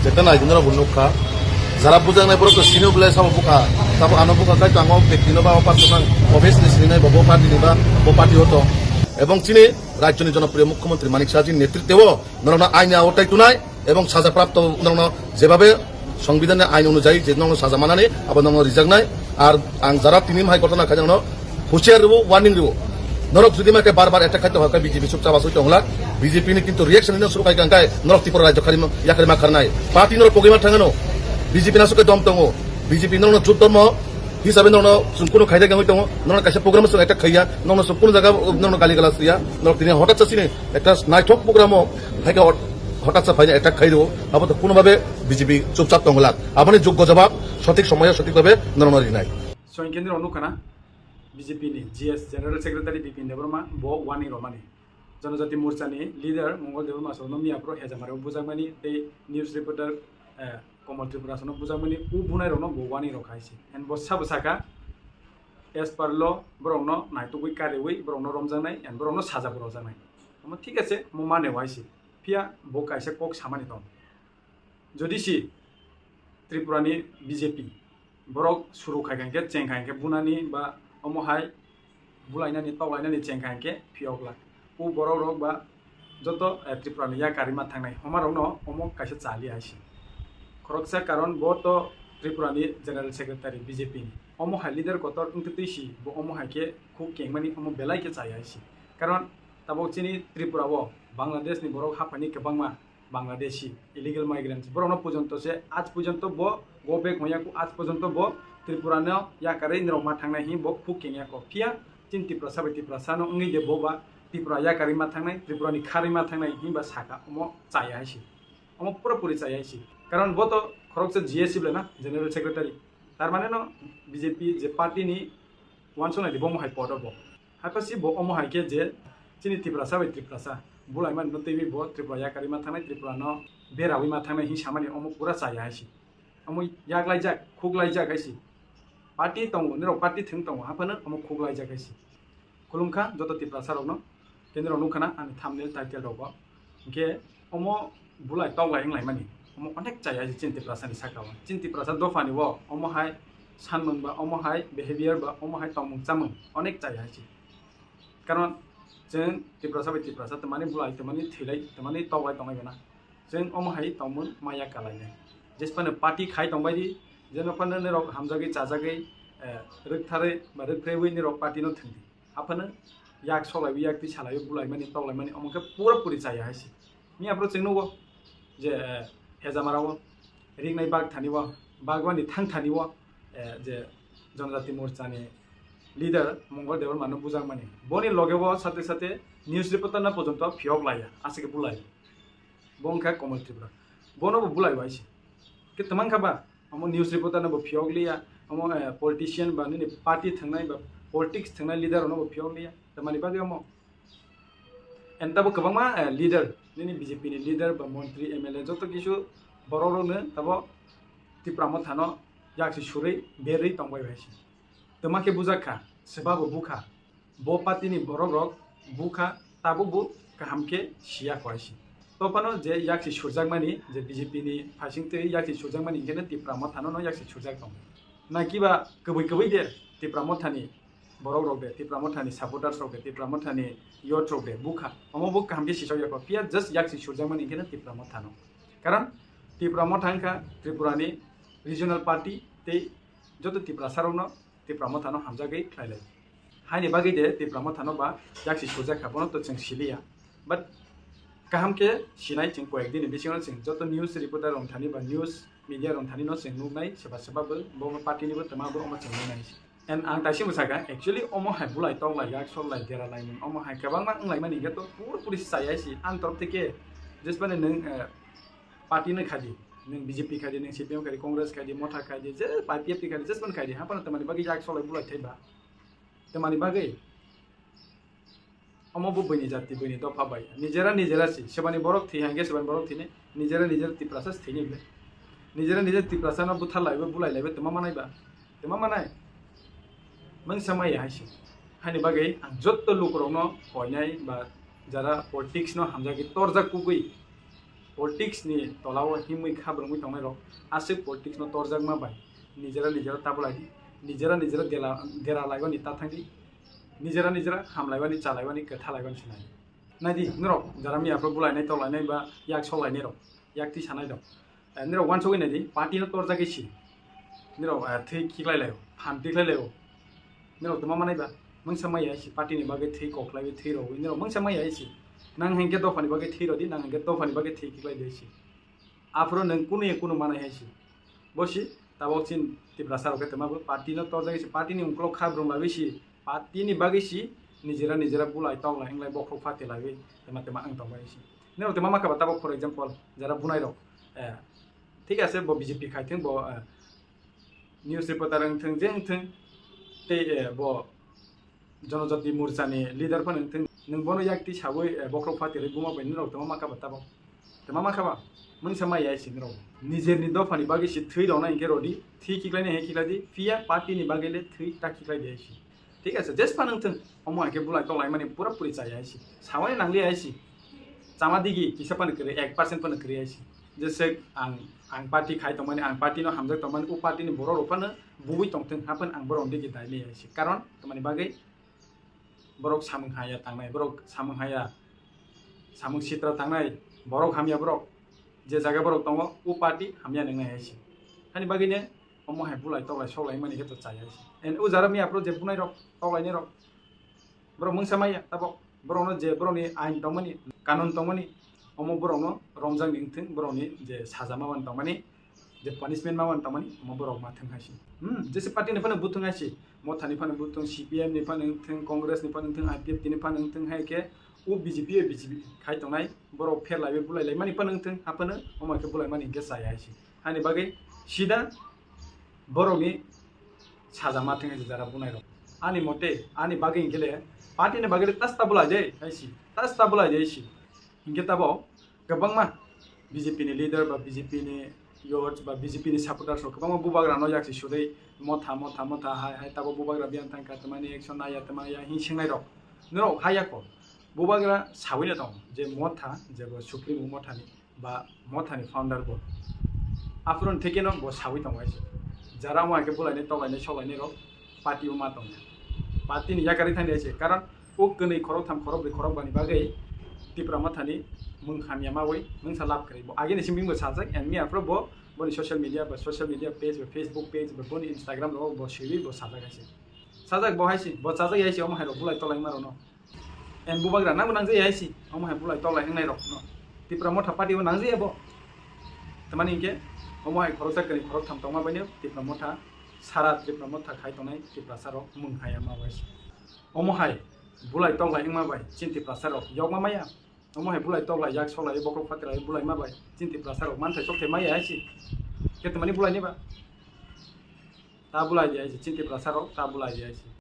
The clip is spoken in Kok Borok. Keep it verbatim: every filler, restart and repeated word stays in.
Eta nai dinora bo nukha. Jara bujaknai borok to sino belai sabo bukha. Tabo ano bukha kai tango bekti no ba o party nang office ni sini nai bo bo party ni ba bo party o to. Ebong chini rajyo ni jonopriyo mukhyamantri Manik Saha jini netritwo norokno aini aotai tunai ebong saja prapto norokno jebabe songbidhan ni ain onujayi je norokno saja manani abo norokno rijaknai. Ar ang jara tini hai ghotona khaijak no husiar rwo, warning rwo. Norok jodi ma khe bar bar attack khai tongkha, B J P chupchap asoi tongla. B J P ni kintu reaction ni suru khai kangkai norok Tripura rajyo khari yakhari ma kharnai. Party norok pogwi ma thangano. B J P na sukai dom tongo. B J P norokno jut dormo hisabe norokno chwng kunu khaida gangwi tongo. Norokno kaisa program song attack khaiya. Norokno song kunu jaga norokno gali gala suya. Norok tini hotat sa sini ekta naithok program o hai khe hot-, hotat sa phaina attack khai rwo. Abo to kunu babe B J P chupchap tongla. Aboni joggo jawab sothik somoyo sothik babe norokno rinai. Soin kendro nukana B J P ni G S General Secretary Bipin Debbarma bo warning romani. Janajati Morcha ni leader Mongol Debbarma sono miya pro hejamare bujakmani tei news reporter, eh, Komal Tripura sono bujakmani u bunai rokno bo warning rok hai se. And bo sabo saka as per law borokno naitugwi kariwi borokno romjaknai and borokno saja bo rojaknai. Omo thik ase, omo mane wai se. Phiya bo kaisa kok samani tong. Jodi si Tripura ni B J P borok suru khai kha hingkhe, cheng kha hingkhe bunani ba omo hai bulainani, toklainani cheng kha hingkhe phiyok glak. O borok rok ba joto, eh, Tripura ni yakarima thangnai homa rokno omo kaisa chali hai se. Khoroksa karon bo to Tripura ni General Secretary B J P ni. Omo hai leader kotor wngtwi twi si bo omo hai khe khuk kengmani omo belai khe chaya hai se. Karon tabok chini Tripura o Bangladesh ni borok haphani kwbangma Bangladeshi, illegal migrants, borokno porjonto se, aaj porjonto bo go back hwnyaku, aaj porjonto bo Tripura no yakarwi norok ma thangnai hwnwi bo khuk kengya kok. Phiya chini Tiprasa bai Tiprasa no wngwi de bo ba Tripura yakarwi ma thangnai, Tripura ni kharwi ma thangnai hwnwi ba saka, omo chaya hai se. Omo pura puri chaya hai se. Karon bo to khoroksa G S C bwle na, General Secretary. Tar mane no B J P je party ni uansuknai di bo mohai pod o bo. Haphasi bo omo hai khe je chini Tiprasa bai Tiprasa bulaimani no twiwi bo Tripura yakarwi ma thangnai, Tripura no berawi ma thangnai hwnwi samani omo pura chaya hai se. Omo yaklaijak, khuklaijak hai se. Party tongo, nirok party thwng tongo, haphano omo khuklaijak hai se. Khulumkha joto Tiprasa rokno, tei nirok nukha na ani thumbnail title rok bo. Hinkhe omo bulai toklai wnglaimani, omo onek chaya hai se chini Tiprasa ni saka o. Chini Tiprasa dopha ni o omo hai sanmung ba, omo hai behavior ba, omo hai tongmung chamung onek chaya hai se. Karon chwng Tiprasa bai Tiprasa twmani bulai, twmani thwilai, twmani toklai tonglai bana. Chwng omo hai tongmung maya kalainai. Jesphano party khai tongbai di, jeno phano nirok hamjagwi chajagwi, eh, rwktharwi ba rwktharwi nirok party no thwng di. Aphano yak soklaiwi, yak twi salaiwi, bulaimani, toklaimani, omo khe pura puri chaya hai se. Miya phuru chwng nugo je, eh, Hejamara o, Ringnai Bagthani o, Bagwani Thangthani o, eh, je Janajati Morcha ni leader Mongol Debbarma no bujakmani. Boni loge o sate sate news reporter no porjonto phiyok laiya, aswk khe bulai. Bo wngkha Komal Tripura. Bono bo bulai bai se. Khe twmang kha ba? Omo news reporter no bo phiyok liya, omo, eh, politician ba nini party thangnai ba politics thangnai leader rokno bo phiyok liya. Tamani bagwi omo. And tabo kwbangma, eh, leader, nini B J P ni leader ba montri, M L A joto kisu borok rokno tabo Tipra Motha no yaksi surwi berwi tongbai bai se. Twma khe bujak kha, swba bo bukha. Bo party ni borok rok bukha, tabuk bo kaham khe siya koi si. To phano je yaksi surjakmani, je B J P ni phaising twi yaksi surjakmani, hinkhe no Tipra Motha no, no yaksi surjak tongo. Na kiba kwbwi kwbwi de Tipra Motha ni borok rok de, Tipra Motha ni supporters rok de, Tipra Motha ni youth rok de bukha. Omo bo kaham khe sisok ya kho. Phiya just yaksi surjakmani, hinkhe no Tipra Motha no. Karon Tipra Motha wngkha Tripura ni regional party tei joto Tiprasa rok no Tipra Motha no hamjagwi khlai lai. Haini bagwi de Tipra Motha no ba yaksi sujak kha, bono to chwng siliya. But kaham khe sinai chwng koyek dini bisingo chwng joto news reporter rok thani ba news media rok thani no chwng nuknai, seba seba bo, bo party ni bo twma bo omo chwng nuknai. And ang taisimo saka, actually omo hai bulai tok lai, yak sol lai, dera lai, omo hai kwbangma wng lai mani, to pur puri chaya si ang torop theke jesbani nwng, eh, party no khai di, nwng B J P khai di, nwng C P M khai di, Congress khai di, Motha khai di, je I P F T khai di, jesbani khai di, haphano twmani bagwi yak solai bulai thai ba? Twmani bagwi? Omo bo buini jati, buini dopha bai. Nijera nijera si, sebani borok thwi hangke sebani borok thwini, nijera nijera Tiprasa si thwini ble. Nijera nijera Tiprasa no buthar laibo, bulai laibo, twma manai ba? Twma manai? Mangsa maya hai si. Haini bagwi ang jotto lukurokno koinai ba jara politics no hamjagwi torjak kugwi Politics ni tolao himwi khabrwngwi tongnai rok aswk politics no torjakma bai nijera nijera tabulai di, nijera nijera dela dera laibani ta thangdi, nijera nijera hamlaibani chalaibani kwthalaibani sinai. Naidi norok jara miya phuru bulainai tolainai ba yak solainai rok, yak tisanai rok. Eh, nirok wansugwi naidi, party no torjagwi si. Nirok, eh, thwi khiklai laio, phan tiklai laio. Nirok tongma manai ba, mungsa maya si party ni bagwi thwi koklaiwi thwi rogwi. Nirok mungsa maya si. Nang hinkhe dopha ni bagwi thwi rodi, nang hinkhe dopha ni bagwi thwi khiklai di si. Aphuru nwng kunu ya kunu manai hai si. Bo si, tabok chin Tiprasa rok khe tongma bo party no torjagwi si, party ni ungkulok kha brung lawi si. Party ni bagwi si nijera nijera bulai toklai hinglai bokhorok pha tilaiwi tema tema wng tongbai si. Nirok tema makha ba tabok, for example, jara bunai rok, eh, thik ase bo B J P khai thung, bo, eh, news reporter wng thung, je wng thung, tei, eh, bo Janajati Morcha ni leader phano wng thung, nwng bono yak tisawi, eh, bokhorok pha tilai buma bai nirok tema makha ba tabok. Tama makha ba, mungsa maya si nirok. Nijer ni dopha ni bagwi si thwi rokna hinkhe rodi, thwi khiklai ni hai khiklai di, phiya party ni bagwi le thwi ta khiklai di hai si. Thik ase, jes phano wng thung, omo hai khe bulai toklai mani pura puri chaya hai si. Sawani nangli hai si. Chama digi kisa phano kwrwi, ek percent phano kwrwi hai si. Jese ang, ang party khai tongmani, ang party no hamjak tongmani, o party ni borok rok phano bui tong thung, haphano ang borok digi dai li hai si. Karon, tamani bagwi borok samung haya tangnai, borok samung haya, samung sitra tangnai, borok hamya borok, je jaga borok tongo, o party hamya nwngnai hai se. Hani bagwi ne omo hai bulai toklai soklai mani khe to chaya hai se. And o jara miya phuru je bunai rok, toklai ni rok, borok mungsa maya tabok, borok no je borok ni ain tongmani, kanun tongmani, omo borok no romjak ni wng thung, borok ni je saja ma wan tongmani, je punishment ma wan tongmani, omo borok ma thung hai se. Hmm, jese party ni phano buthung hai se, Motha ni phano buthung, C P M ni phano wng thung, Congress ni phano wng thung, I P F T ni phano wng thung, hai khe o B J P, o B J P khai tongnai, borok pher laiwi bulai lai mani phano wng thung, haphano omo khe bulai mani hinkhe chaya hai se. Hani bagwi sida borok ni saja ma thung hai se jara bunai rok. Ani mote, ani bagwi hinkhe le party ni bagwi le tas ta bulai de hai se, tas ta bulai de hai se. Hinkhe tabo kwbangma B J P ni leader ba B J P ni youth ba B J P ni supporters rok kwbangma bubagra no yaksi sudai motha, motha, motha hai, hai tabo bubagra biyang thang ka tamani action naya tamaya hin singnai rok. Norok haya ko bubagra sawino tong je motha je bo Supreme Motha ni ba Motha ni founder bo. Aphuru theke no bo sawi tong hai se. Jara mo hai khe bulai ni toklai ni soklai ni rok party o ma tong ya. Party ni yakari thani hai se. Karon o kwnwi khorok tham, khorok brwi, khorok bani bagwi Tipra Motha ni mung hamya mawi mungsa lab kwrwi. Bo agini simi bo sajak, and miya phuru bo boni social media ba social media page ba Facebook page ba boni Instagram rogo bo swiwi bo sajak hai se. Sajak bo hai se, bo sajak hai se, omo hai rok bulai toklai ma rok no. And bubagra nangbo nangjaya hai se, omo hai bulai toklai wngnai rok no. Tipra Motha party o nangjaya bo. Tamani hinkhe omo hai khoroksa kwrwi khorok tham tongma bai no Tipra Motha, sara Tipra Motha khai tongnai Tiprasa rok mung haya ma bai se. Omo hai bulai toklai wngma bai chini Tiprasa rok yokma maya. Omo hai bulai toklai yak soklai bokhorok pha tilai bulai ma bai chini Tiprasa rok manthai sok thai maya hai se. Khe tamani bulai ni ba? Ta bulai di hai se, chini Tiprasa rok ta bulai di hai se.